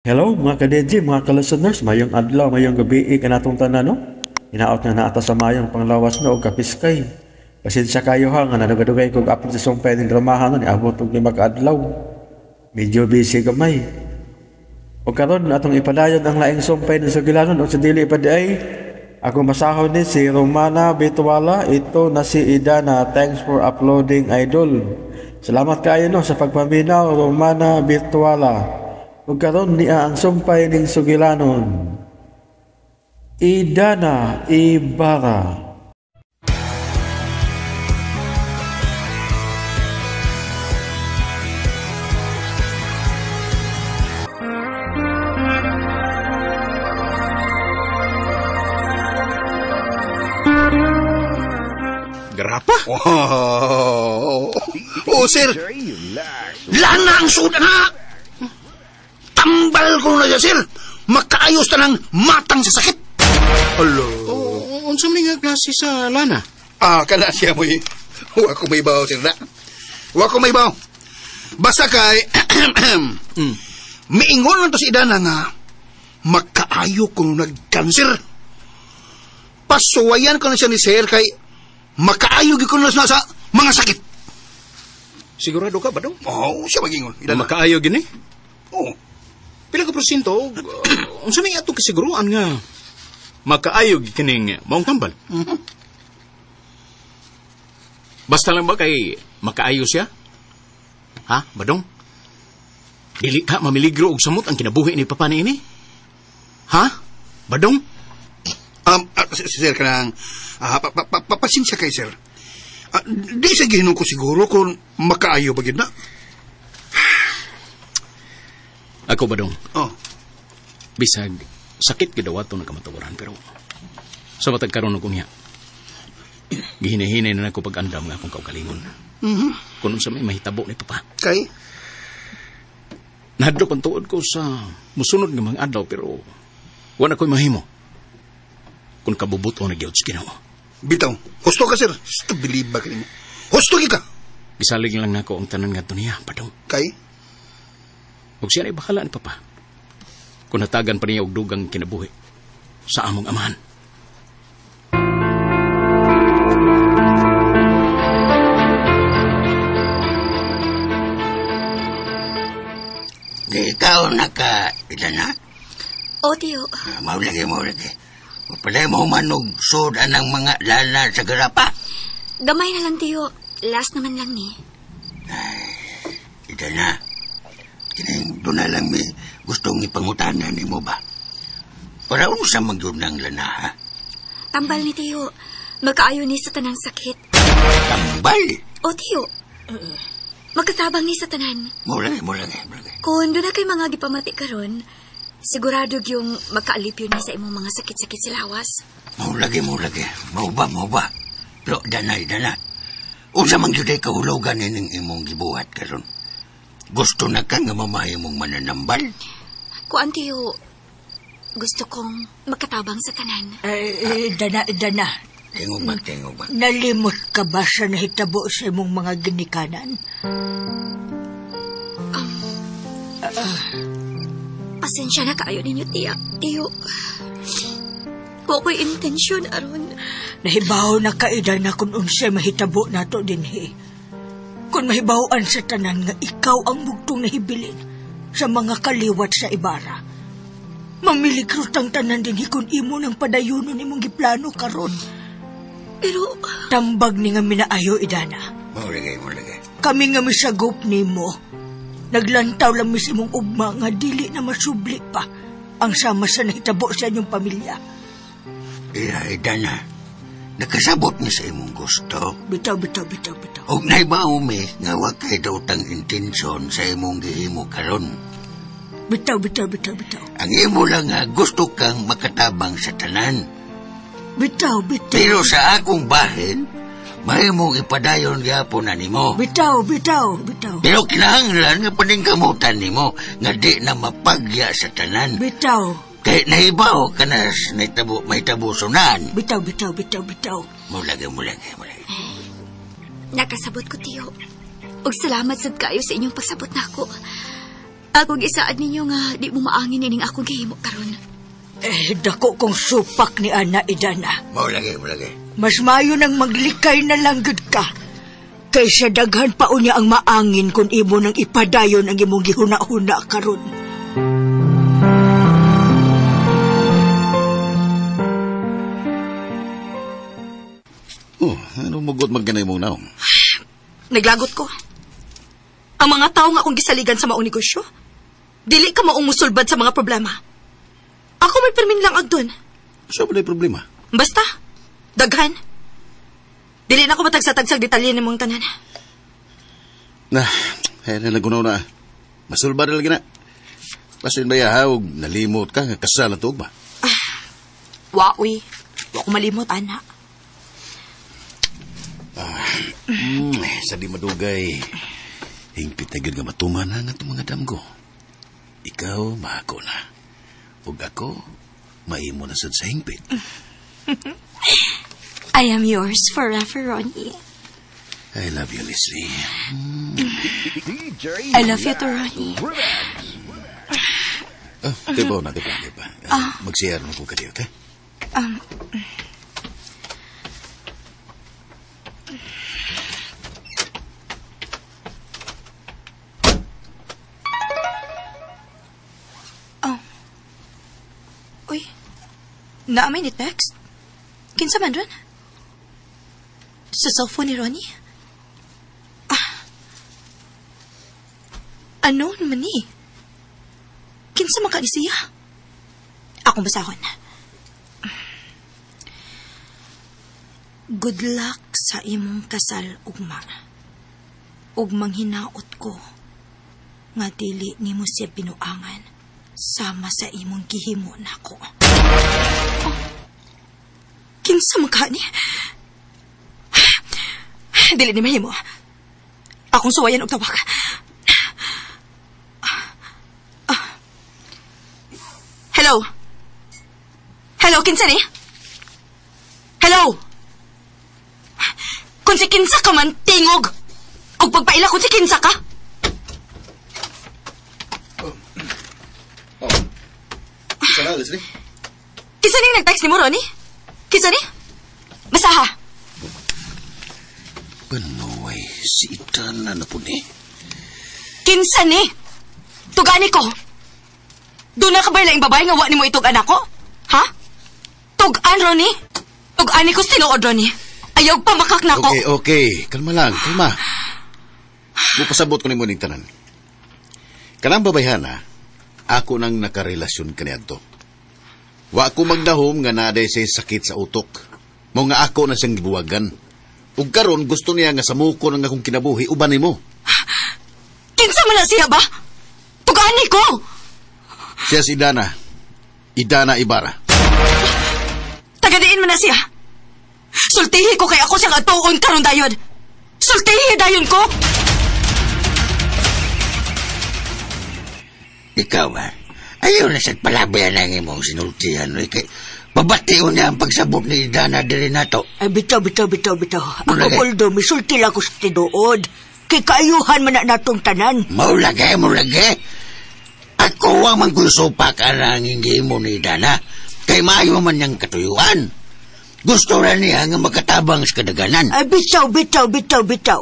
Hello mga ka-DJ, mga ka-listeners, mayong adlaw, mayong gabi kanatong tanan, no? Hinaot nga naa ta sa mayong panglawas no og kapiskay. Pasensya kayo ha nga nadugay-dugay kog upload sa sumpay ning dramahan no, niabot og 5 ka adlaw. Medyo busy gamay. Og karon atong ipadayon ang laing sumpay ni Sugilanon og sa dili pa di ay akong basahon ni si Romana Bituala, ito na si Idana. Thanks for uploading, idol. Salamat kaayo no sa pagpaminaw, Romana Bituala. Ug karon niya ang sumpay ning Sugilanon. Idana Ibarra. Grapa? Wow. Oh, sir. Lana ang sudan ha. Tambal ko na siya, sir. Makaayos ta ng matang sa sakit. Hello. Oh, unsa man nga klase sa lana? Ah, kana siya mo. Wa ko may bawo, sir na. Wa ko may bawo. Basta kay miingon lang to si Idana nga makaayo ko nagkanser. Pasuwayan ko na siya ni sir kay makaayo gyud ko na sa mga sakit. Sigurado ka ba dong? Oo, siya magingon. Idana. Makaayo gini? Oo. Pila ka porsyento? Unsa may ato kasiguruan nga makaayo kining maong tambal? Mm-hmm. Basta lang ba kay makaayo siya? Ha, Badong? Dili ka mamiligro og samot ang kinabuhi ni papa niini? Ha, Badong? Sir, kanang papasensya kay sir. Di sa gihinong ko siguro kung makaayo ba gid na. Ako ba dong? Oh. Bisag, sakit gidaw ato ng kamatuoran, pero sa matag karon og unya, gihinahinay na nako pag-andam nga akong kaugalingon. Mm-hmm. Kung unsa may mahitabo ni papa. Kay? Nahadlok ang tuod ko sa musunod nga mga adlaw, pero wala ko'y mahimo. Kung kabubuto na gyud sa Ginoo. Bitaw, husto ka sir. Believe ba kanimo? Husto gyud ka. Gisalig lang nako ang tanan ngadto niya, Padong. Kay? Ug siya ay bahala ni papa. Kung natagan pa niya og dugang kinabuhi sa among amahan. Di ikaw naka, ila na? O, tiyo. Maulagi, maulagi. Palay mo manog sud anang mga lana sa garapa. Gamay na lang, tiyo. Last naman lang ni. Ay, ila na. Kining doon na lang may gustong ipangutana ni mo ba? Para unsa man gyud ng lana, ha? Tambal ni tiyo. Magkaayo ni sa tanang sakit. Tambal? O, tiyo. Magkatabang ni sa tanan. Mula, mula, mula. Kung doon na kay mga gipamati karon, sigurado yung magkaalipyo ni sa imong mga sakit-sakit sa lawas. Maulagi, maulagi. Mauba, mauba. Pero danay, dana. Unsa man gyud ay kahulugan ining imong gibuhat karon? Gusto na ka nga mamahay mong mananambal? Kuan, tiyo, gusto kong makatabang sa tanan. Dana, dana. Tingog ba, tingog ba? Nalimot ka ba sa nahitabo sa imong mga ginikanan? Pasensya na kaayo ninyo, tiya. Tiyo, wa ko'y intensyon aron. Nahibaw na ka, Idana, kung unsay mahitabo nato dinhi. Kung mahibawan sa tanan nga ikaw ang bugtong nahibilin sa mga kaliwat sa Ibarra. Mamilikrot ang tanan dinhi kung imo ng padayunon imong giplano karon. Pero tambag ni nga minaayo, Idana. Maulagay, maulagay. Kami nga misagop nimo. Naglantaw lang mis imong ugma nga dili na masubli pa ang sama sa nahitabo sa inyong pamilya. Iya, Idana. Nakasabot ni sa imong gusto. Bitaw, bitaw, bitaw, bitaw. Og naibaw mi nga wa kay daotang intensyon sa imong gihimo karon. Bitaw, bitaw, bitaw, bitaw. Ang imo lang nga gusto kang makatabang sa tanan. Bitaw, bitaw. Pero sa akong bahin, mahimong ipadayon gyapon na nimo. Bitaw, bitaw, bitaw. Pero kinahanglan nga paningkamutan nimo nga di na mapagya sa tanan. Bitaw. Kay nahibaw ka na naitabo, may tabusunan. Bitaw, bitaw, bitaw, bitaw. Mulagi, mulagi, mulagi. Nakasabot ko, tiyo. Og salamat sad kaayo sa inyong pagsabot nako. Akong isaad ninyo nga di mo maangin ining akong gihimo karon. Eh, dako kong supak ni Ana Idana. Mao lagi, mao lagi. Mas mayo nang maglikay na lang gud ka. Kaysa daghan pa unya ang maangin kung imo nang ipadayon ang imong gihuna-huna karon. Oh, ano mugot magganay mong naong? Naglagot ko. Ang mga tao nga akong gisaligan sa maong negosyo, dili ka maong musulbad sa mga problema. Ako may pirmin lang agdon. Sa ba problema? Basta, daghan. Dili na ako matagsa-tagsag detalye ni mong tanan. Na, ay na nagunaw na. Masulbad na lagi na. Pasin ba ya, og nalimot ka, nga kasal na tuog ba? Waoy, wa ko malimot, ana. Sa di madugay, hingpit na gyud nga matuman na nga itong mga damgo. Ikaw, maako na. Ug ako, maimo na sad sa hingpit. I am yours forever, Ronnie. I love you, Leslie. I love you too, Ronnie. Ah, tiba na, tiba, tiba. Magsiyar na ko ka di, okay? Uy, naamay ni text? Kinsa man ron? Sa cellphone ni Ronnie? Ah, ano naman ni? Kinsa man ka ni siya? Akong basahon. Good luck sa imong kasal, ugma. Ugmang hinaot ko nga dili nimo siya binuangan sama sa imong gihimo nako. Oh, kinsa man ka ni? Dili ni mahimo. Akong suwayan og tawag. Hello? Hello, kinsa ni? Hello? Kung si kinsa ka man, tingog! Og pagpaila kung si kinsa ka! Oh. Isa na, Leslie? Kinsa ning nag-text ni mo, Ronnie? Kinsa ni? Basaha! Panuay, si Itana na po ni. Kinsa ni? Tugani ko! Doon na ka ba laing babae nga wa ni mo itog anak ko? Ha? Tugan, Ronnie? Tugan ni ko sa tinuod, Ronnie. Ayaw pa makak na ko. Okay, okay. Kalma lang, kalma. Mupasabot ko ni mo ning tanan. Kanang babayhana, ako nang nakarelasyon kaniadto. Wa ko magdahom nga naaday say sakit sa utok. Mao nga ako na siyang gibuwagan. Ug karon gusto niya nga samuko ng akong kinabuhi uban nimo. Kinsa man na siya ba? Tugani ko! Siya si Idana. Idana Ibarra. Tagadiin man na siya. Sultihi ko kay ako siyang atuon karon dayon. Sultihi dayon ko! Ikaw ba? Ayaw na sa palabayan ang imong sinultihan. No? Kay, pabation niya ang pagsabot ni Idana diri nato. Ay, bitaw, bitaw, bitaw, bitaw. Ako, Mulagay. Poldo, misulti lang ko sa tinuod. Kay kaayuhan man na natong tanan. Maulagay, maulagay. Ako ang mangkusupak ang hindi mo ni Idana. Kay maayo man niyang katuyuan. Gusto na niya nga makatabang sa kadaganan. Ay, bitaw, bitaw, bitaw, bitaw.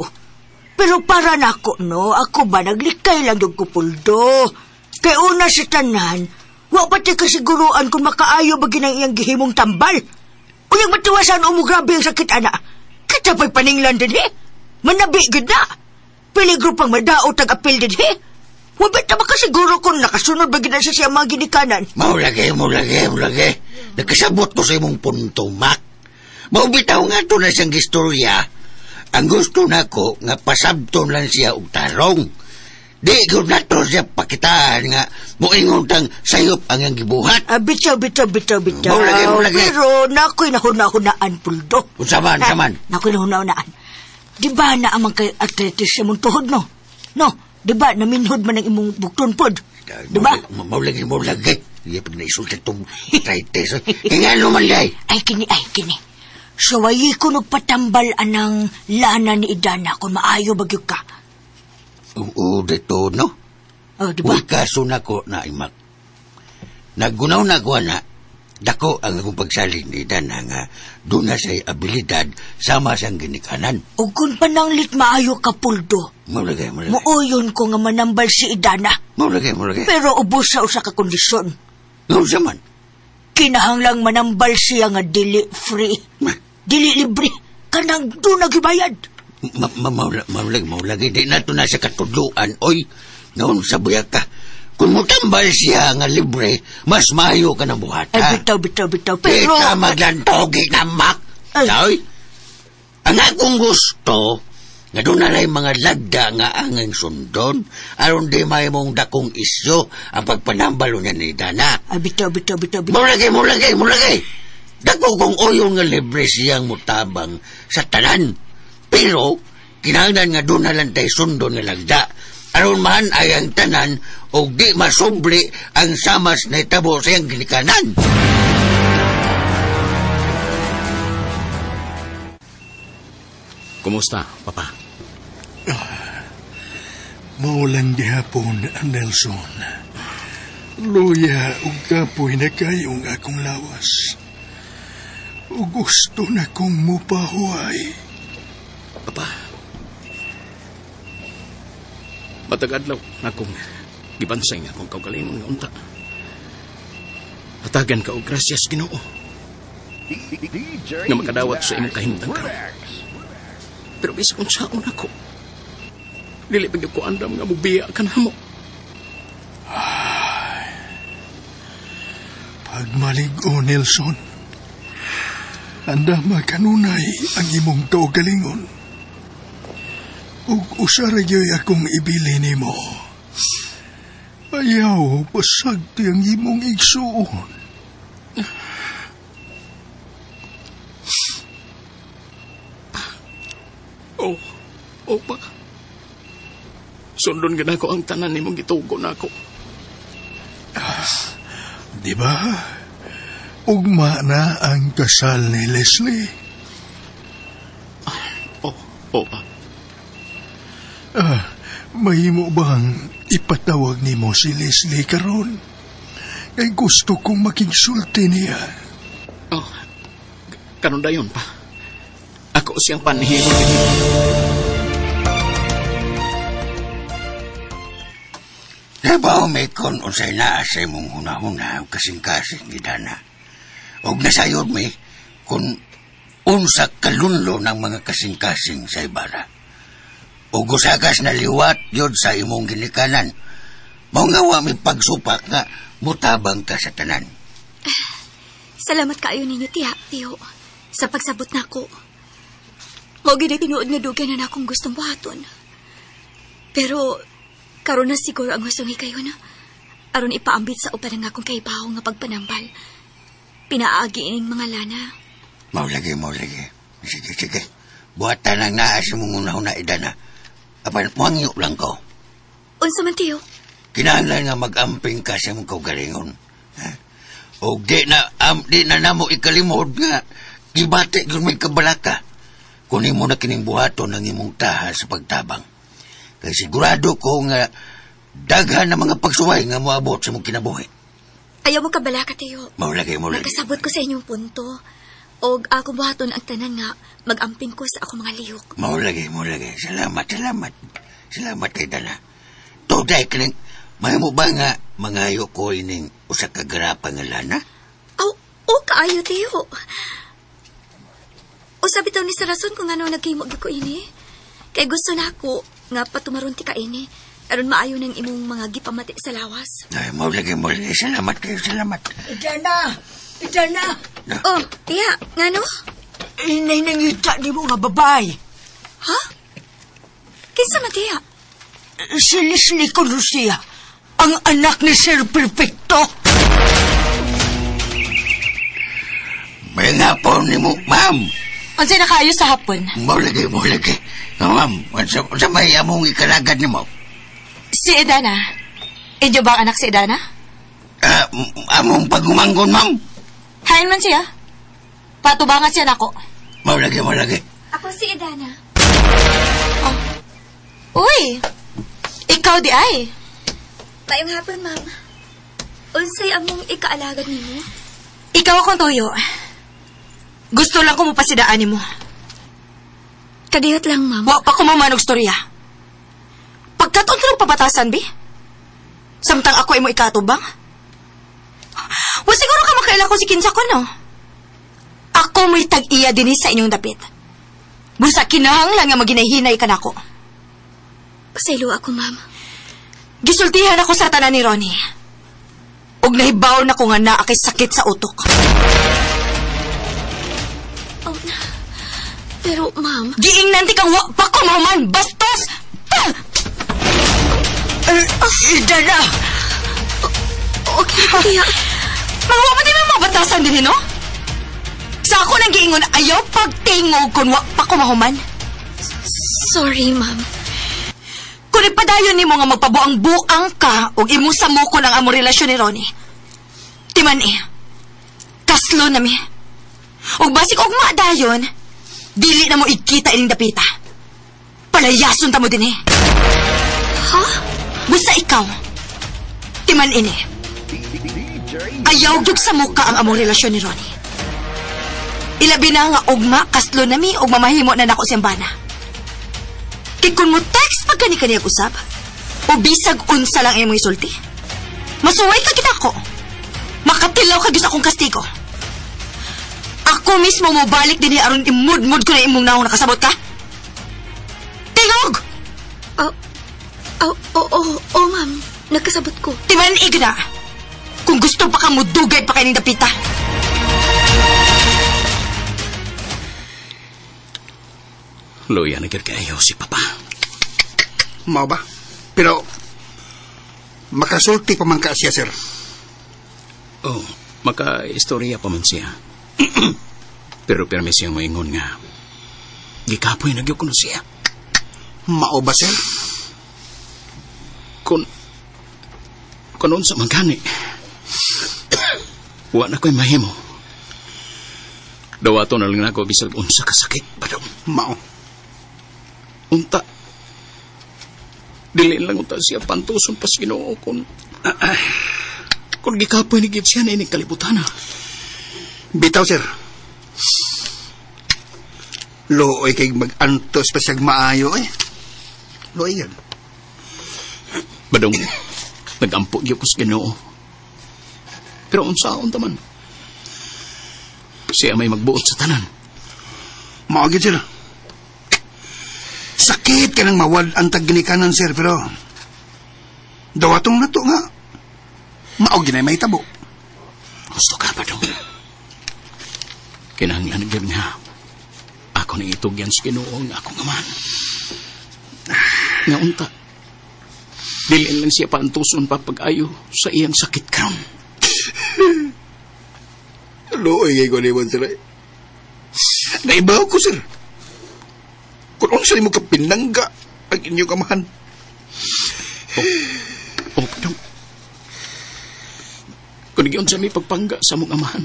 Pero para nako, no, ako ba naglikay lang yung kupuldo. Kay una sa tanan, wa pa ti kasiguruan kung makaayo ba ginang iyang gihimong tambal. Uyang matiwasan o mo grabe ang sakit, ana. Kita pa'y paninglan din, he. Manabi, gid na. Peligro pang madaot ang apel din, he. Wa ba ta makasiguro kung nakasunod ba gina siya sa mga ginikanan? Maulagay, maulagay, maulagay. Nakasabot ko sa imong punto, Mac. Maubitaw nga to na siyang istorya. Ang gusto nako nga pasabton lang siya og tarong. Di ko na to siya pakitaan nga moingon tang sayop ang iyang gibuhat. Ah, bitaw, bitaw, bitaw, bitaw. Maulagay, maulagay. Pero nako'y nahuna-hunaan, Puldo. Unsa man, unsa man? Nako'y nahuna-hunaan. Di ba na amang kay arthritis sa imong tuhod, no? No, di ba naminhod man ang imong bukton pod? Di ba? Maulagay, maulagay. Iya pag naisulta itong arthritis. Kaya nga naman, day. Ay, kini, ay, kini. Suwayi ko nagpatambal anang lana ni Idana kung maayo bagyog ka. Oo, dito, no? Oh, di ba? Uy, kaso nako na imak. Naggunaw na ko na, dako ang akong pagsalig ni Dana nga doon na siya'y abilidad sama siyang ginikanan. Ug kung pananglit maayo ka, Puldo, Maulagay, maulagay. muuyon ko nga manambal si Idana. Maulagay, maulagay. Pero ubos sa usa ka kondisyon. Unsa man? Kinahanglang manambal siya nga dili free. Dili libre. Kanang doon nagibayad. Maulagay, maulagay. Di na ito na sa katudluan. Oy, noon sa buya ka. Kung mutambal siya nga libre, mas maayo ka ng buhat. Ay, bitaw, bitaw, bitaw. Pero... Kita maglantogi na mak. Ay. Soy, ang akong gusto, nga doon na rin mga lagda nga anging sundon, aron di may mong dakong isyo ang pagpanambalo niya ni Dana. Ay, bitaw, bitaw, bitaw, bitaw. Mulagay, mulagay, mulagay. Dako kong uyon nga libre siyang mutabang sa tanan. Pero, kinahanglan nga doon na lang tayo sundon nga lagda. Aron man ay ang tanan o di masubli ang samas na itabo sa iyang ginikanan. Kumusta, Papa? Maulang gihapon, Nelson. Luya ug kapoy na kayong akong lawas. Ug gusto na kong mupahuay. Papa, matag adlaw akong gibansay nga akong kaugalingon nga unta. Hatagan ka og grasyas Ginoo nga makadawat sa imong kahimtang karon. Pero bisag unsaon ako, dili pa gyud ko andam nga mobiya ka namo. Pagmalig-o, Nelson, andama kanunay ang imong kaugalingon. Ug usa ra gyud akong ibili nimo. Ayaw pasagti ang imong igsuon. Oh, oh pa. Sundon gid ako ang tanan nimong gitugo nako. Di ba? Ugma na ang kasal ni Leslie. Oh, oh pa. Mahimo bang ipatawag nimo si Leslie karon? Kay gusto kong makigsulti niya. Oh, karon dayon pa. Ako siyang panhimo dinhi. Nabaw may kon unsay naa sa imong hunahuna ug kasing-kasing ni Dana. Og nasayod mi kung unsa kalunlo ng mga kasing-kasing sa Ibarra. Og usakas na liwat yun sa imong ginikanan. Mao nga wa mi pagsupak nga mutabang ka sa tanan. Salamat kaayo ninyo, tiya, tiyo, sa pagsabot nako. Mao gid ay tinuod nga dugay na nakong gustong buhaton. Pero karon na siguro ang gustong hikayon. Aron ipaambit sa uban ang akong kahibaw nga pagpanambal. Pinaagi ining mga lana. Mao lagi, mao lagi. Sige, sige. Buhatan ang naa sa imong hunahuna, Idana. Apan, muhangyo lang ko. Unsa man, tiyo? Kinahanglan nga mag-amping ka sa imong kaugalingon. Ha? O di na, di na namo ikalimod nga gibati gyud may kabalaka. Kunin mo na kining buhaton ang imong taha sa pagtabang. Kay sigurado ko nga daghan na mga pagsuway nga moabot sa imong kinabuhi. Ayaw mo kabalaka, tiyo. Mao lagi, mao lagi. Nakasabot ko sa inyong punto. Og ako buhaton ang tanan nga mag-amping ko sa akong mga lihok. Mao lagi, mao lagi. Salamat, salamat. Salamat kay Dana. Tuday kining mahimo ba nga mangayo ko ining usa ka garapa nga lana? Aw, oh, kaayo, tiyo. Usa bitaw ni sa rason kung ano naghimo gyud ko ini. Kay gusto na ako nga patumaron ti ka ini aron maayo ng imong mga gipamati sa lawas. Ay, mao lagi, mao lagi. Salamat kayo, salamat. Idana! Idana! Oh, tiya, ngano? Inay nangita ni mo nga babae. Ha? Kinsa man, tiya? Si Leslie Colusia, ang anak ni Sir Perfecto. May nga po ni mo, ma'am. Unsay nakaayo sa hapon? Mao lagi, mao lagi. Ma'am, unsa may among ikalagad nimo? Si Edana. Inyo ba ang anak si Edana? Among pagumanggon, ma'am. Hain man siya. Patubangan siya nako. Mao lagi, mao lagi. Ako si Edana. Oh. Uy! Ikaw di ay. Maayong hapon, ma'am. Unsay among ikaalagad nimo? Ikaw akong toyo. Gusto lang ko mopasidaan nimo. Kadiyot lang, ma'am. Wa pa ko mamanog storya. Pagkatun ka ng pabatasan, bi? Samtang ako ay mo ikatubang? Wa siguro ka makaila ko si Kinsa ko, no? Ako mo'y tag-iya din sa inyong dapit. Busa kinahanglan nga maginahinay ka nako. Pasaylo ako, ma'am. Gisultihan ako sa tanan ni Ronnie. Ug nahibaw na ko nga naa kay sakit sa utok. Oh, pero, ma'am... Giingnan ti kang wa pa ko mahuman! Bastos! Dala! Okay, kaya... Mahuwa pa di mo mabatasan din, no? Sa ako nang giingon, ayaw pagtingog kung wa pa ko mahuman. Sorry, ma'am. Kung ipadayon ni mo nga magpabuang-buang ka o imong samukon ang among relasyon ni Ronnie. Timan eh, kaslo na mi. Ug basig ugma dayon, dili na mo ikita ining dapita. Palayason ta mo din eh. Ha? Busa ikaw, timan ini. Ayaw gyud sa muka ang among relasyon ni Ronnie. Ilabi na nga ugma, kaslo na mi, ug mamahimo na nako siyang bana. Kay kung mo text pag kani-kani usap, o bisag unsa lang imong isulti, masuway ka kita ko. Makatilaw ka gyud sa akong kastigo. Ako mismo mo balik din aron imudmud ko na imong naong nakasabot ka. Tingog! Oh, ma'am. Nagkasabot ko. Timan igna. Kung gusto pa ka mo dugay pa kayo ng dapita. Luya na gyud kaayo si Papa. Mao ba? Pero makasulti pa man ka siya, sir. Oh, maka-istorya pa man siya. Pero permi siyang moingon nga gikapoy na gyud kuno siya. Mao ba, sir? Kun unsa man gani. Wa na ko'y mahimo. Dawato na lang nako bisag unsa ka sakit, Badong. Mao. Unta. Dili lang unta siya pantuson pas Ginoo kun gikapoy ni gid siya na ining kalibutan. Bitaw, sir. Looy kay mag-antos pa siyang maayo eh. Looy yan. Badong, nagampo gyud ko sa Ginoo. Pero unsaon ta man? Siya may magbuot sa tanan. Mao gyud, sir. Sakit ka nang mawad ang tagginikanan, sir, pero dawatong nato nga. Mao ginay mahitabo. Gusto ka ba dong? Kinahanglan gyud nga ako nang itugyan sa Ginoo nga akong amahan. Nga unta, dili lang siya paantuson pa pag-ayo sa iyang sakit karon. Looy kay ko ni sir. Naibaw ko, sir. Kung unsa nimo ka pinangga ang inyong amahan. Oh, padong. Kung giunsa mi pagpangga sa among amahan,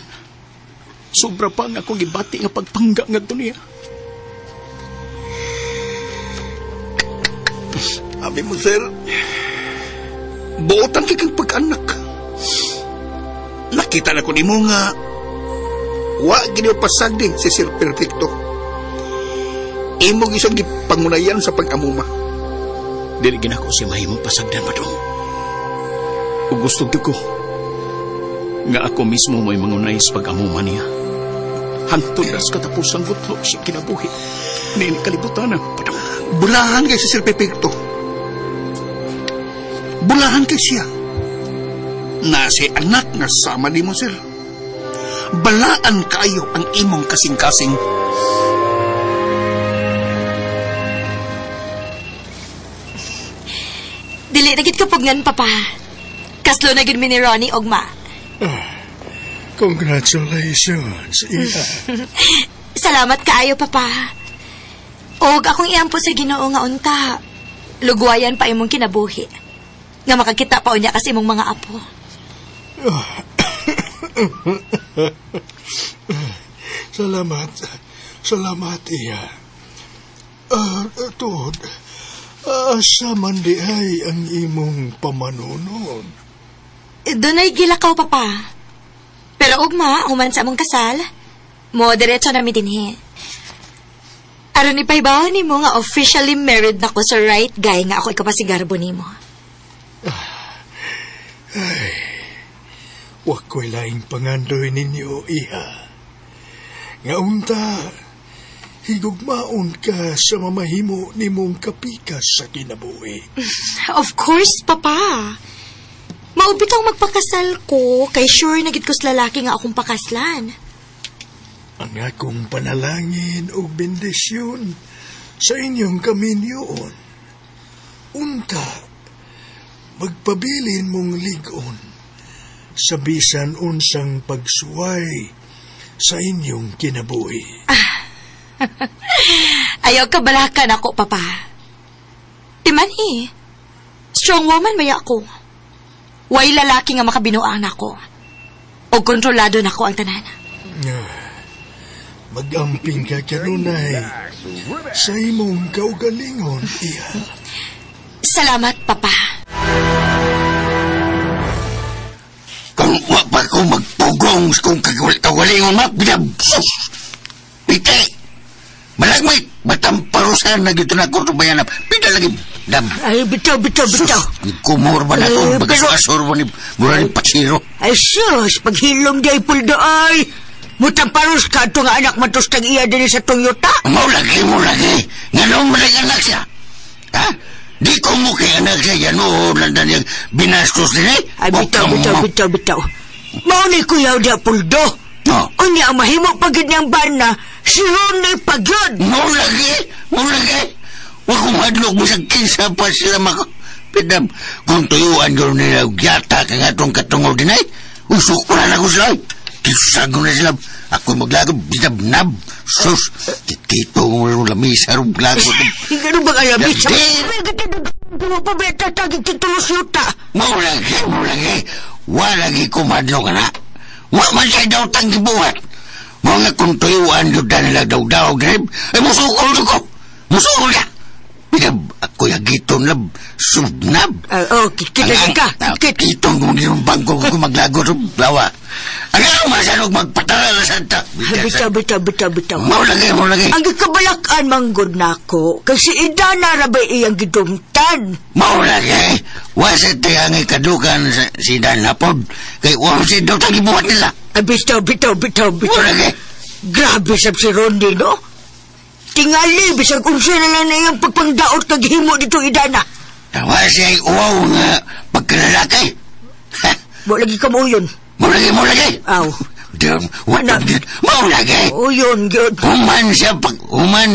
sobra pa nga akong gibati nga pagpangga ngadto niya. Abi mo, sir, buotan kay kang pag-anak. Nakita na ko nimo nga wa gid pasagdi si Sir Perfecto. Imo gisang gipangunayan sa pag-amuma. Dili ginako siya mahimong pasagdan, Badong. Ug gusto gyud ko nga ako mismo mo'y mangunay sa pag-amuma niya. Hantod na sa katapusang gutlo siya kinabuhi. Niini kalibutan na, Badong. Bulahan kay si Sir Perfecto. Bulahan kay siya. Na si anak nga sama nimo, sir. Balaan kaayo ang imong kasing-kasing. Dili na gid kapugnan, Papa. Kaslo na gid mi ni Ronnie og ma. Congratulations, Ina. Salamat kaayo, Papa. Og akong iampo sa Ginoo nga unta. Lugwayan pa imong kinabuhi. Nga makakita pa unya kasi imong mga apo. Salamat. Salamat, Iya. Tuod, Asa man di ay ang imong pamanunon? Dunay gilakaw, Papa. Pero ugma, human sa among kasal, mo diretso na mi dinhi. Aron ipahibaw nimo nga officially married na ko sa right guy nga ako ikapasigarbo nimo. Ay, wa ko'y laing pangandoy ninyo, iha. Nga unta, higugmaon ka sa mamahimo nimong kapikas sa kinabuhi. Of course, Papa. Maubit ang magpakasal ko kay sure na gid ko sa lalaki nga akong pakaslan. Ang akong panalangin og bendisyon sa inyong kaminyoon. Unta, magpabilin mong lig-on sa bisan unsang pagsuway sa inyong kinabuhi. Ayaw kabalakan ako, Papa. Timanhi, strong woman maya ako. Way lalaki nga makabinuang nako. O kontrolado nako ang tanan. Magamping ka kanunay sa imong kaugalingon, iha. Salamat, Papa. Kung wa pa ko magpugong kung kaugalingon, ma, sus! Pite! Malagmay, batamparusan na gito na ko bayan na. Pita lagi, dam. Ay, bitaw, bitaw, bitaw. Kumur ba na ito? Bagasuasor ba ni mura ni Pachiro? Ay, sus, paghilom di ay puldo ay. Mutamparos ka ito nga anak matustag iya din sa Toyota. Mau lagi, mau lagi. Nga naman anak siya. Ha? Di ko mo kay anak siya. Yan o, landan yung binastos din eh. Ay, bitaw, bitaw, bitaw, bitaw. Mao ni kuyaw di puldo. No. Unya, ang mahimo pagid niyang bana, si Ronnie pagyod. Mau lagi, mau lagi. Wa kong hadlok mo sa kinsa pa sila mako. Pidam, kung tuyuan yun nila gyata ka nga itong katungod din ay, usok ko na ako sila. Kisago na sila. Ako maglago, bidab nab. Sus, kikito mo rin lamisa rin glago. Ano bang alamisa? Mau lagi, mau lagi. Wa lagi kumadlok na. Wa man siya daw tanggibuhat. Mga kung tuyuan yun na nila daw-daw, grib, ay musukol ko. Musukol ka. Bidab, ako yagiton lab, subnab. Oh, kita ka. Kitong kung yung bangko ko maglago sa lawa. Ang ang masanog magpatala na santa. Bitaw, bitaw, bitaw, bitaw. Mau lagi, mau lagi. Ang gikabalakan manggod nako, kasi idana rabay iyang gidumtan. Mau lagi. Wasa tiyang ikadukan si Dan Hapod. Kay wala siya daw tagibuhat nila. Ay, bitaw, bitaw, bitaw, bitaw. Mau lagi. Grabe sab si Rondi, no? Tingali, bisag unsa na lang na iyang pagpangdaot kag himo dito idana. Tawa siya ay uwaw nga pagkalalaki. Mo lagi ka mo yun. Mo lagi, mo lagi. Aw. Mo lagi. Uyon, yun. Human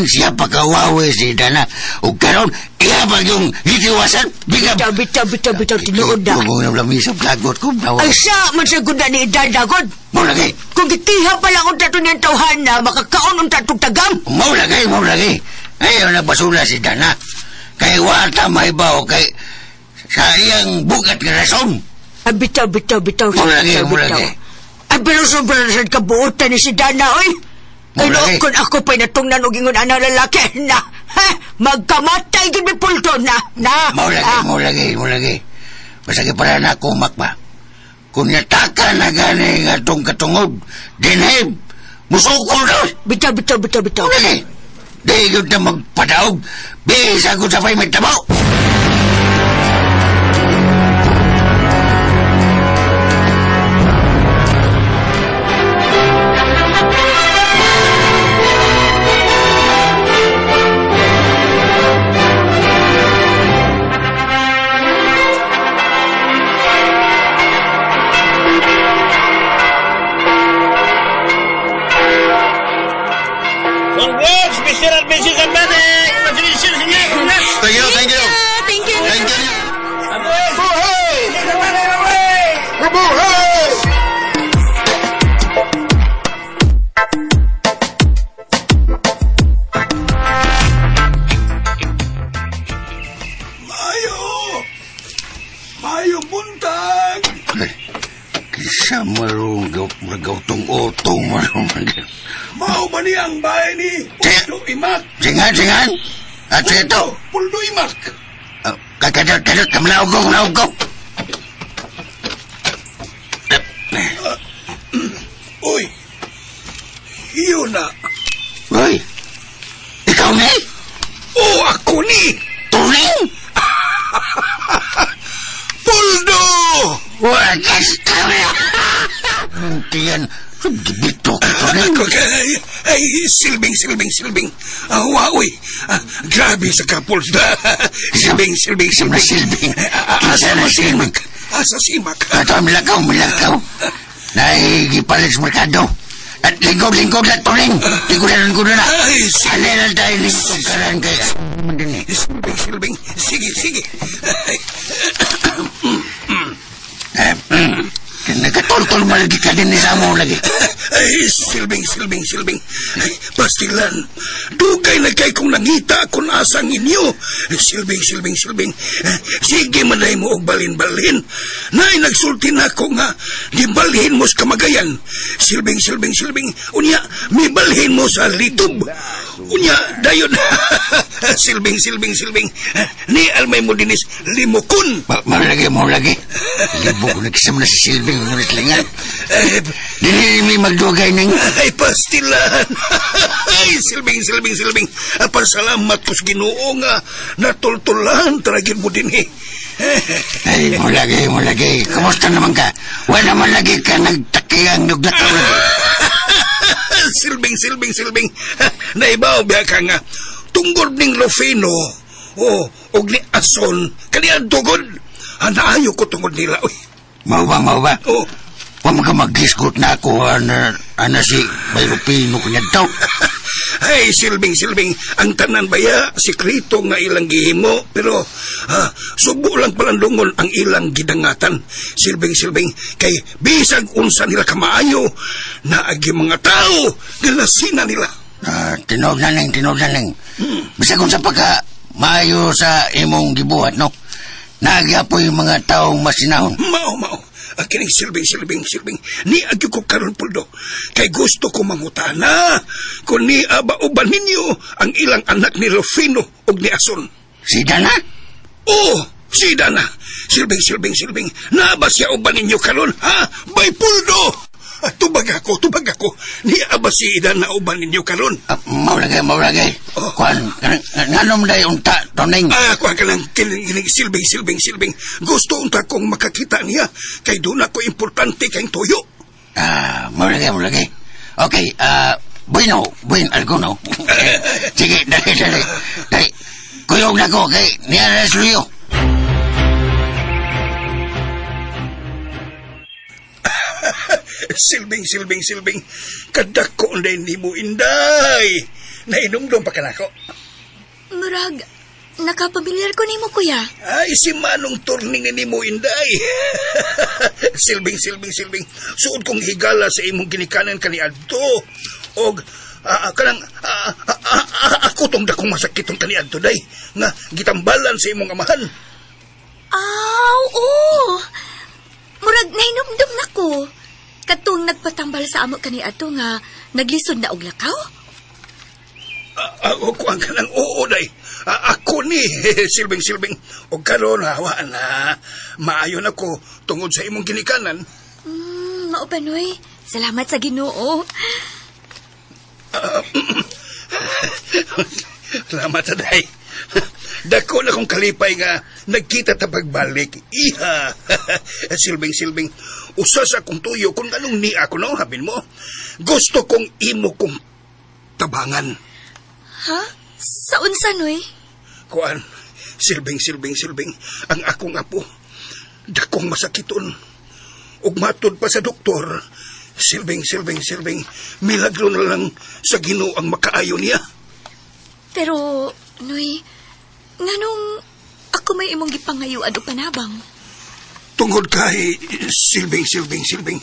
siya pagkawawi si Dana. O karon, iya ba yung gitiwasan? Bitaw, bitaw, bitaw, bitaw, tinuod na. Kung nang lamisa, lagot ko. Ay sa, man sa ni Idana, god. Mo lagi. Kung gitiha pa lang ang tato niyang tawhana, makakaon ang tatong tagam. Mo lagi, mo lagi. Ayaw na basula si Dana. Kay wata may baw, kay sa iyang bugat nga rason. Ay, bitaw, bitaw, bitaw. Mo lagi, mo lagi. Ay, pero sobrang sa kabuotan ni si Dana, oy. Ay, kung ako pa'y natungnan og ingon anang lalaki, na, ha, magkamatay gid mi pulto, na, na. Mo lagi, mo lagi, mo lagi. Basta para na ako makba. Kung nataka na gani nga itong katungod, dinhim, musukol na. Bitaw, bitaw, bitaw, bitaw. Mo lagi. Di yun na magpadaog, bisa ko sa pa'y may tabaw. Congrats, Mr. and Mrs. Albane! Congratulations, senyor! Congrats! Thank you, thank you! Thank you! Thank you! Mabuhay! Mabuhay! Mabuhay! Mayo! Mayo buntag! Kisa marong magautong utong marong. Mao ba ni ang bahay ni Puto Imak? Singan, singan! At ito. Puldo imak. Kakadot, kadot. Kamlaog ko, kamlaog ko. Uy. Yun na. Uy. Ikaw ni? Oh, ako ni. Tuling? Puldo! Wagas kami. Tiyan. Gibito ka, Tuling. Ay, silbing, silbing, silbing. Uy. Grabe sa kapulda. Silbing, silbing, silbing. Silbing. Asa na simak? Asa simak? Ito, milakaw, milakaw. Naigipalit sa merkado. At lingkod-lingkod na, Tuling. Lingkod na, lingkod na. Alin na tayo lingkod ka lang kaya. Silbing, silbing. Sige, sige. Nagkatultol mo lagi ka din ni Samo lagi. Ay, silbing, silbing, silbing. Ay, pastilan. Dugay na kay kong nangita kung asang inyo. Silbing, silbing, silbing. Sige manay mo og balin-balin. Nay, nagsulti na ako nga gibalhin mo sa Kamagayan. Silbing, silbing, silbing. Unya, mibalhin mo sa Litob. Unya, dayon. Silbing, silbing, silbing. Ni almay mo dinis limukon. Malagi, malagi. Libok, nagsama na si silbing. Ngunit lingan. Dili mi magdugay ning. Ay, pastilan. Ay, silbing, silbing, silbing. Pasalamat ko sa Ginoo nga natultulan taragin mo din eh. Ay, mulagi, mulagi. Kamusta naman ka? Wala naman lagi ka nagtakiyang nuglakaw lagi. Silbing, silbing, silbing. Naibaw biya ka nga. Tunggod ning Rufino. Oh, og ni Ason. Kaniya tugod. Anaayo ko tungod nila. Uy. Mau ba, mau ba? Oh. Huwag mo ka mag-gisgot na ako, ana si Bay Rufino kanya daw. Ay, silbing, silbing. Ang tanan baya, sikreto nga ilang gihimo. Pero, subo lang palandungon ang ilang gidangatan. Silbing, silbing. Kay bisag unsa nila kamaayo, naagi mga tao, galasina nila. Tinog na ning, tinog na ning. Bisag unsa pa ka maayo sa imong gibuhat, no? Naagi apoy mga taong masinahon. Mao, mao. Kining silbing, silbing, silbing. Ni agyo ko karon Puldo. Kay gusto ko mangutana. Kung ni aba uban ninyo ang ilang anak ni Rufino og ni Ason. Si Dana? Oo, si Dana. Silbing, silbing, silbing. Naaba siya uban ninyo karon, ha? Bay Puldo! Tubag ako, tubag ako. Ni aba si Dana uban ninyo karon. Mao lagi, mao lagi. Oh. Kuan, nganom day unta, Toning? Kuan ka lang, kining, silbing, silbing, silbing. Gusto unta kong makakita niya. Kay doon ako importante kayong tuyo. Mao lagi, mao lagi. Okay, bueno, bueno, alguno. Sige, dali, dali. Dali. Kuyog na ko, kay niya na suyo. Silbing, silbing, silbing. Kadako na ni mo inday. Nainumdum pa ka na ako. Murag, nakapamilyar ko nimo, kuya. Ay, si Manong Turning ni mo inday. Silbing, silbing, silbing. Suod kong higala sa imong ginikanan kaniadto. Og, kanang, ako tong dakong masakitong kaniadto, day. Nga, gitambalan sa imong amahan. Aw, oo. Murag, nainumdum na ko. Katong nagpatambal sa amo kaniadto nga naglisod na og lakaw? Kuan ka ng oo, day. Ako ni, silbing, silbing. O karon, hawa na. Maayon ako tungod sa imong ginikanan. Mao ba, Noy? Salamat sa Ginoo. Salamat, day. Dako na kong kalipay nga nagkita ta pagbalik. Iha. Silbing, silbing. Usa sa akong tuyo kung anong ni ako no, habin mo. Gusto kong imo kong tabangan. Ha? Sa unsa, Noy? Kuan, silbing, silbing, silbing. Ang akong apo, dakong masakiton. Ug matud pa sa doktor. Silbing, silbing, silbing. Milagro na lang sa Ginoo ang makaayo niya. Pero, Noy, nganong ako may imong gipangayuan o panabang? Tungod kay silbing, silbing, silbing,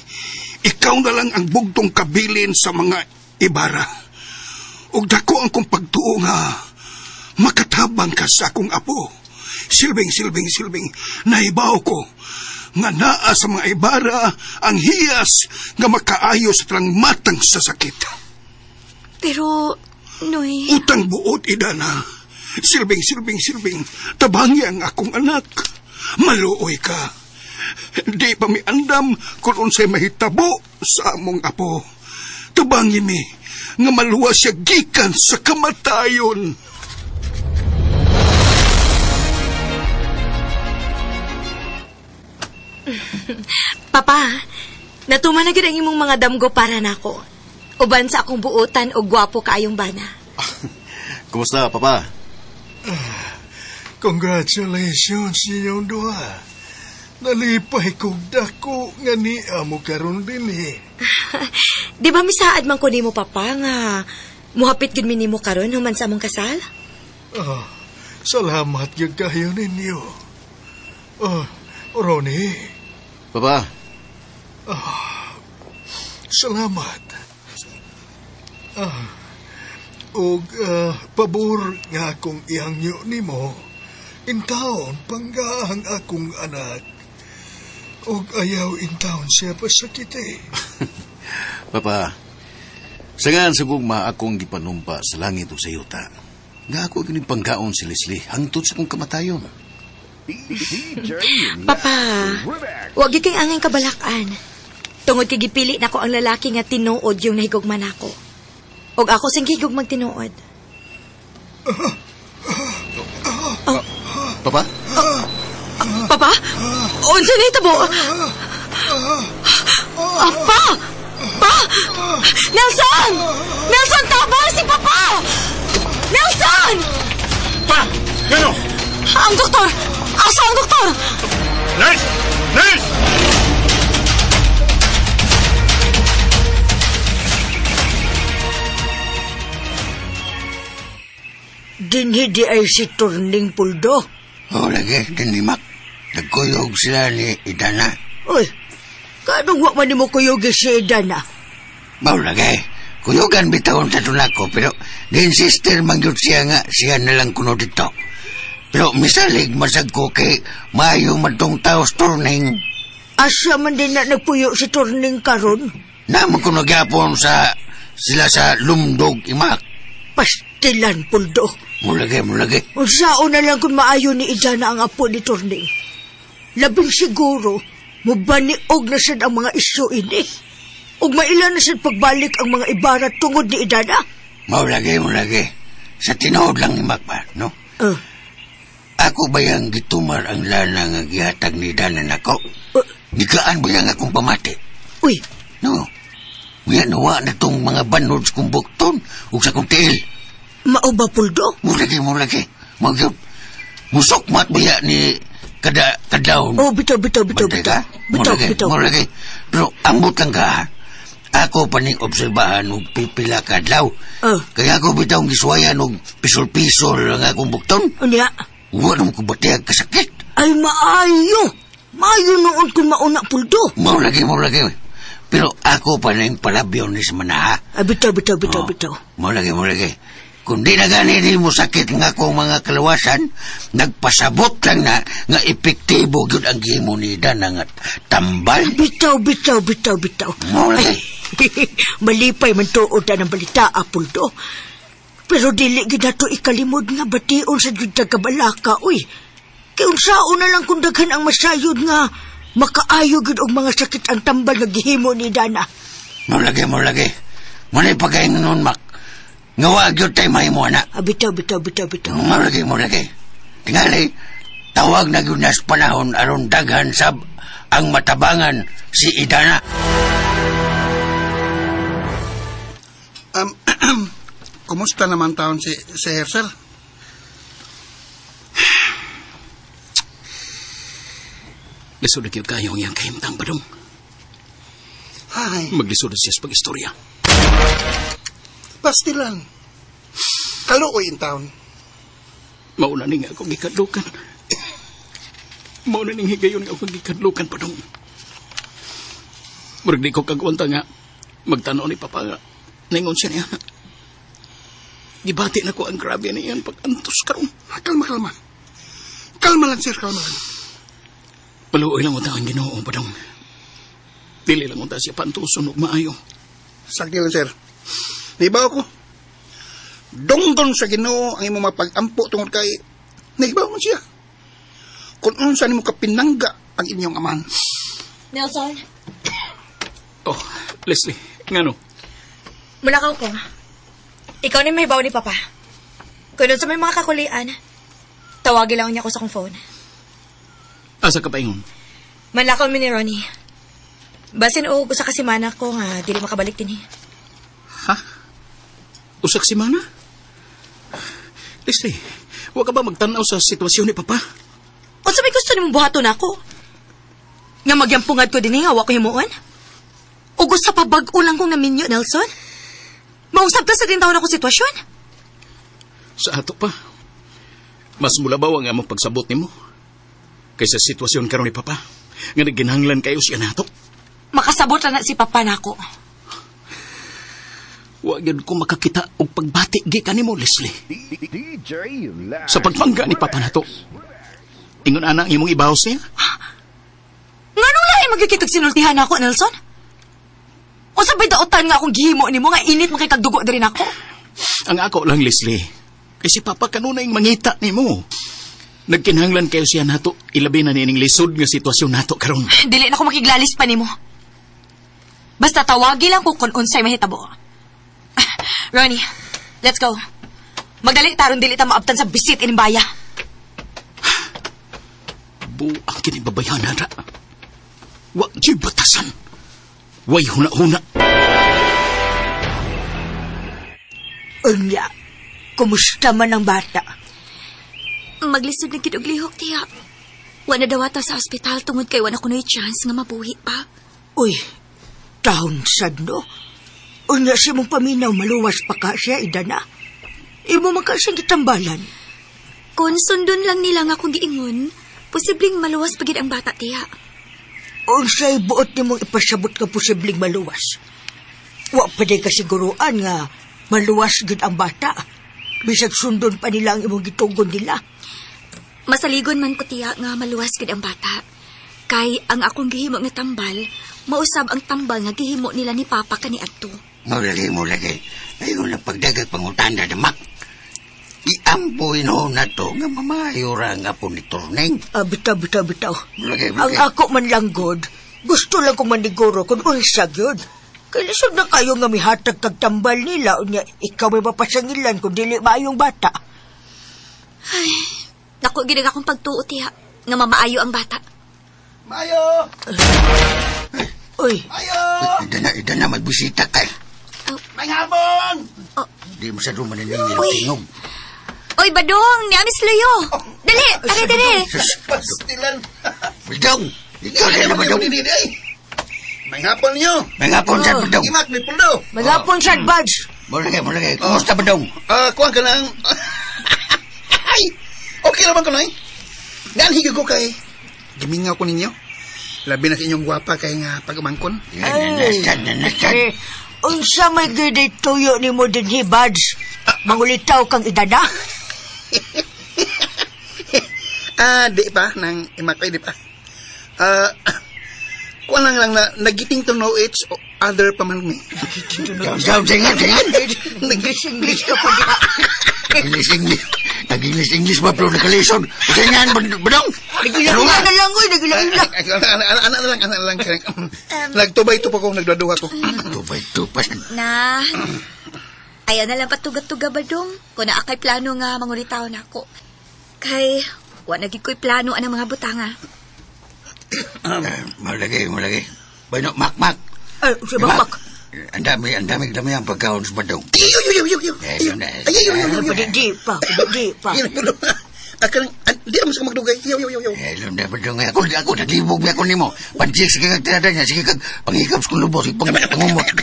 ikaw na lang ang bugtong kabilin sa mga Ibarra. Ug dako ang kong pagtuo nga makatabang ka sa akong apo. Silbing, silbing, silbing, naibaw ko nga naa sa mga Ibarra ang hiyas nga makaayo sa trang matang sa sakit. Pero, Noy... Utang buot, Idana. Silbing, silbing, silbing. Tabangi ang akong anak. Maluoy ka. Di pa mi andam kung unsay mahitabo sa among apo. Tabangi mi nga maluwa siya gikan sa kamatayon. Papa, natuman na gid ang imong mga damgo para nako. Uban sa akong buotan og gwapo kaayong bana. Kumusta, Papa? Congratulations ninyong duha. Nalipay kog dako nga niya mo karon dinhi. Di ba misaad man ko nimo, Papa, nga muhapit gid mi nimo karon human sa among kasal? Oh, salamat gyud kayo ninyo. Oh, Ronnie. Papa. Oh, salamat. Og pabor nga akong ihangyo nimo, intawon panggaang akong anak. Og ayaw intawon siya pasakiti. Papa, sangaan sa gugma akong gipanumpa sa langit o sa yuta. Nga ako gining panggaon si Leslie hangtod sa akong kamatayon. Papa, wag gyud kay angay kabalakan. Tungod kay gipili nako ang lalaki nga tinuod yung nahigugma nako. Og ako sing gihigugmag tinuod. Oh. Papa? Papa? Unsa ni tabo? Pa! Pa! Nelson! Nelson, tabang si Papa! Nelson! Pa! Gano? Ang doktor! Asa ang doktor? Nurse! Nurse! Dinhi di ay si Turning Puldo. Oh, lagi, dinimak. Nagkuyog sila ni Idana. Uy, kanong wa man nimo kuyogi si Idana? Mao lagi, kuyugan bitawon sa tunako, pero din sister mangyud siya nga siya na lang kuno dito. Pero misalig masag ko kay maayo man tong taos Turning. Asa man din na nagpuyo si Turning karon? Naman kuno gyapon sa sila sa Lumdog imak. Pastilan, Puldo. Mulagi, mulagi. Unsaon na lang kung maayo ni Idana ang apo ni Turning. Labing siguro, mubaniog na sad ang mga isyo ini. Ug maila na sad pagbalik ang mga ibara tungod ni Idana. Maulagi, mulagi. Sa tinuod lang ni Macba, no? Ako ba yung gitumar ang lana nga gihatag ni Idana nako? Gikaan ba yung akong pamati? Uy! No. Uya, nawa na tong mga banod sa kong bukton ug sa kong tiil. Mao ba, Puldo? Mulagi, mulagi. Magyod. Musok mat ba ni kada kadlaw. Oh, bitaw, bitaw, bitaw, bitaw. Bitaw, bitaw. Mulagi. Pero ambot lang ka, ha? Ako pa ning obserbahan og pipila kadlaw. Kaya ako bitaw gisuwayan og pisol-pisol ang akong bukton. Unya? Wa naman ko batiyag kasakit. Ay, maayo. Maayo noon kung mauna, Puldo. Maulagi, maulagi. Pero ako pa ning palabyo ni sa manaha. Ay, bitaw, bitaw, bitaw, bitaw. Maulagi, maulagi. Kung di na gani di mo sakit nga akong mga kalawasan, nagpasabot lang na nga epektibo gyud ang gihimo ni Dana nga tambal. Bitaw, bitaw, bitaw, bitaw. Maulagi. Malipay man tuod na ng balita, Apuldo. Pero dili gyud nato ikalimod nga bation sa gyud kabalaka, uy. Kay unsaon na lang kung daghan ang masayod nga makaayo gyud og mga sakit ang tambal nga gihimo ni Dana. Maulagi, maulagi. Muna'y pagkain nun, Mak. Nga wa gyud tay mahimo na. Bitaw, bitaw, bitaw, bitaw. Maulagi, maulagi. Tingali, tawag na gyud nas panahon aron daghan sab ang matabangan si Idana. Kumusta naman taon si Sir? Lisod na kayo ang iyang kahimtang badong. Ay. Maglisod na siya sa pag-istorya. Pastilan. Kaluoy in town. Mauna ni nga akong gikadlukan. Mauna ning higayon nga akong gikadlukan padong. Murag di ko kagwanta nga magtanaw ni Papa nga. Ningon siya niya. Gibati na ko ang grabe niyan pag-antos karon. Kalma, kalma. Kalma lang, sir, kalma lang. Paluoy lang unta ang Ginoo padong. Dili lang unta siya pantuson og maayo. Sakti lang, sir. Nibaw ko. Dongdon sa Ginoo ang imong mapag-ampo tungod kay nahibaw man siya. Kung unsa nimo kapinangga ang inyong amahan. Nelson, Oh, Leslie, ngano? mulakaw ko. Ikaw ni mahibaw ni Papa. Kung sa may mga kakulian, tawagin lang niya ko sa kong phone. Asa ka paingon? Manlakaw mi ni Ronnie. Basin og usa ka semana ko nga dili makabalik dinhi. Ha? Usak si Mana? Leslie, wa ka ba magtanaw sa sitwasyon ni Papa? Unsa may gusto nimong buhaton nako? Nga magyampungad ko dinhi nga wa ko himuon? O gusto pa bag-o lang kong naminyo, Nelson? Mausab ta sa din taon ako sitwasyon? Sa ato pa. Mas mulabaw ang among pagsabot nimo kaysa sitwasyon karon ni Papa. Nga nagginahanglan kayo siya nato. Makasabot ra na si Papa nako. Wa gyud ko makakita og pagbati gikan nimo, Leslie. Sa pagpangga ni Papa nato. Ingon ana ang imong ibaw siya? Nganong lahi magkikitag sinultihan nako, Nelson? Unsa bay daotan nga akong gihimo nimo nga init man kay kag dugo diri nako? Ang ako lang, Leslie. Kay si Papa kanunay mangita nimo. Nagkinahanglan kayo siya nato, ilabi na nining lisod nga sitwasyon nato karon. Dili na ko makiglalis pa nimo. Basta tawagi lang ko kung unsay mahitabo. Ronnie, let's go. Magdali taron dili ta maabtan sa bisit ining baya. Buang kini babayana ra. Wa gyud batasan. Way huna-huna. Unya, kumusta man ang bata? Maglisod na gid og lihok tiya. Wa na dawata sa ospital tungod kay wa na kunoy chance nga mabuhi pa. Uy, taon sad no? Unya si mong paminaw maluwas pa ka siya, idana. Imo man ka siyang gitambalan. Kung sundon lang nila nga akong giingon, posibleng maluwas pa gid ang bata tiya. Unsay buot nimong ipasabot nga posibleng maluwas. Wa pa day kasiguruan nga maluwas gid ang bata. Bisag sundon pa nila ang imong gitugon nila. Masaligon man ko tiya nga maluwas gid ang bata. Kay ang akong gihimo nga tambal, mausab ang tambal nga gihimo nila ni Papa kaniadto. Mulagi, mulagi. Ayun na pagdagat pangutana na mak. Iampo ino na to nga mamayo ra nga po ni Torneng. Ah, bitaw, bitaw, bitaw. Mulagi, Ang mulagi. ako man lang god, gusto lang kong maniguro kung unsa gyud. Kay lisod na kayo nga mihatag kag tambal nila unya ikaw may mapasangilan kung dili maayong bata. Ay, dako gid ang akong pagtuo tiya nga mamaayo ang bata. Mayo! Uy, Mayo! Ida na, ida na, magbisita kay. May habon! Di mo sa duman ninyo Uy. tingog. Oy, Badong, ni Amis Luyo. Dali, ari dali. Pastilan! Badong! Ikaw na naman, Badong. May hapon niyo! May ngapon sad, Badong. Imak, may puldo! magapon sad buds. Mulagi, mulagi. Kumusta, Badong? Ah, kuwan ka lang. Ay! Okay naman ko, Noy. Ganhig ko kay. Gimingaw ko ninyo. Labi na sa inyong gwapa kay nga pag-umangkon. Yan, nanasad, nanasad. Eh, unsa may gyud tuyo nimo dinhi buds? Mangulitaw kang idana. Ah, di pa. Nang imak ay, di pa. Ah, kuwan lang lang na nagiting to know each other pa man mi. Daw, singan, singan. English English ka pa diha. English, English. Nag-English, English ba, pero nakalison. Singan, Badong. Nagila na lang oy, nagila. Anak na lang, anak na lang. Nagtubay to pa ko, nagduha ko. Tubay, tupas. Na. Ayaw na lang patuga-tuga, Badong. Kung naa kay plano nga mangulitaw na ako. Kay, wa na gid ko'y plano anang mga butanga. Malagi, malagi. Bueno, mak, mak. Ay, si Bakbak. Ang dami, ang dami, dami ang pagkaon sa Badong. Iyo, iyo, iyo, iyo. Eh, yun na. Ay, iyo, iyo, iyo, iyo. Di pa, di pa. Iyo, iyo, iyo. Ah, kanang, ah, di naman sa magdugay. Iyo, iyo, iyo, iyo. Eh, alam na, Badong. Ako, ako, naglibog ako nimo. Pansik, sige kag tirada niya. Sige kag pangikap sa kong lubos. Sige pang pangumot. Ay,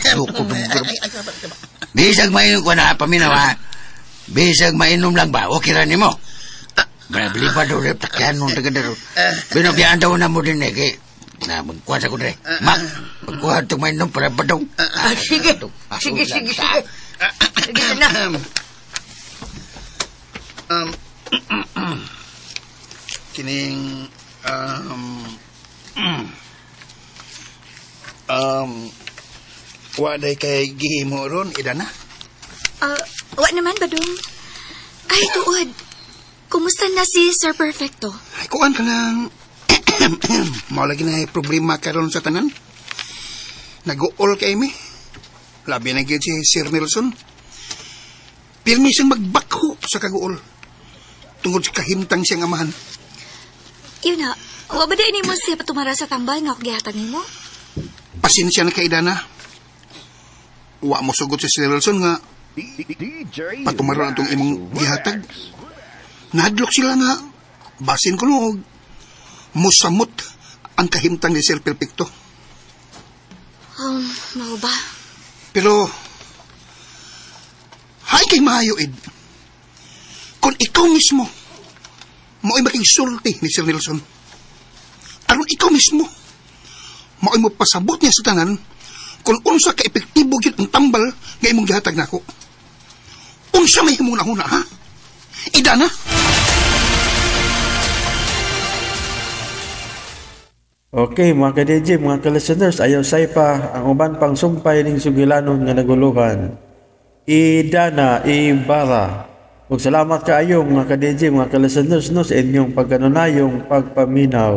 ay, ay, ay, Bisag mainom ko na, paminaw ha. Bisag mainom lang ba? Okay ra nimo. Grabe ba daw, rep, takyan nung taga daro. Binobiyaan daw na mo din eh. Kay, na, magkuha sa ko dre. Mak, magkuha itong mainom para Badong. Ah, sige. Sige, sige, sige. Sige na. Kining waday kay gihimo ron ida na. Ah, Wa naman, Badong. Ay, tuod. Kumusta na si Sir Perfecto? Ay, kuan ka lang. Mao lagi na problema karon sa tanan. Nag-uol kay mi. Labi na gyud si Sir Nelson. Pirmi siyang magbakho sa kaguol. Tungod sa kahimtang siyang amahan. Yun na, wa ba di nimo siya patumara sa tambal nga ako gihatag nimo? Pasensya na kay Dana. Wa mo sugot si Sir Nelson nga patumara na itong imong gihatag. Nahadlok sila nga basin ko no musamot ang kahimtang ni Sir Perfecto. Mao ba? Pero, hay kay maayo, Ed. Kung ikaw mismo, mao'y makigsulti ni Sir Nelson. Aron ikaw mismo, mao'y mo pasabot niya sa tanan kung unsa ka epektibo gyud ang tambal nga imong gihatag nako. Unsa may himong nahuna, ha? Ida na. Okay, mga ka-DJ, mga ka-listeners, ayaw say pa ang uban pang sumpay ning sugilanon nga naguluhan. Idana, Ibarra. Ug salamat kaayo mga ka-DJ, mga ka-listeners no, sa inyong pagkanunayong pagpaminaw.